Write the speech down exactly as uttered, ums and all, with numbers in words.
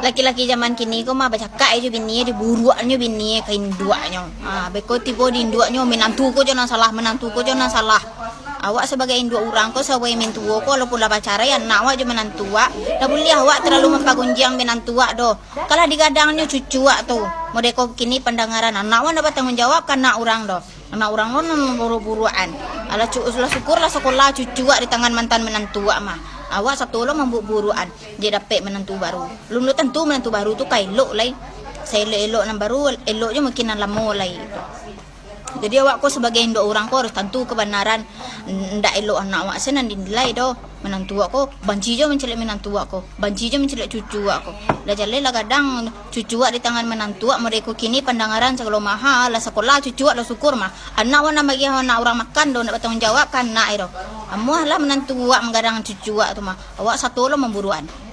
Laki-laki zaman kini ko mah bacakak jo bini, diburuaknyo bini ka induaknyo. Ha, beko tibo di induaknyo, minantu ko jo nan salah, minantu ko jo nan salah. Awak sabagai induak urang ko, sabagai mintuo ko, walaupun lah bacarai anak awak jo minantu awak, dak buliah awak talalu mampagunjiang minantu awak doh. Kalah digadangnyo cucu awak tu. Modeko kini pandangaran anak awak ndak batanggung jawab ka anak urang doh. Anak urang lo nan buruak-buruakan. Alah, cu-, lah syukur lah sakolah cucu awak di tangan mantan minantu awak mah. Awak sato lo mambuek buruakan, je dapek minantu baru. Lun lo tantu minantu baru tu ka elok lai. Saelok-elok nan baru, elok je mungkin nan lamo lai. Jadi awak ko sabagai induak urang ko harus tantu kabanaran. N-, ndak elok anak awak se nan dinilai doh. Minantu awak ko, banci jo mancaliak minantu awak ko, banci jo mancaliak cucu awak ko. Lah jaleh lah gadang cucu awak di tangan minantu awak, modeko kini pandangaran sagalo mahal, lah sakolah cucu awak lah syukur mah. Anak awak nan bagiah anak urang makan doh, ndak batanggung jawab ka anak e doh. Amuah lah minantu awak manggadang cucu awak tu mah. Awak sato lo mamburuakan.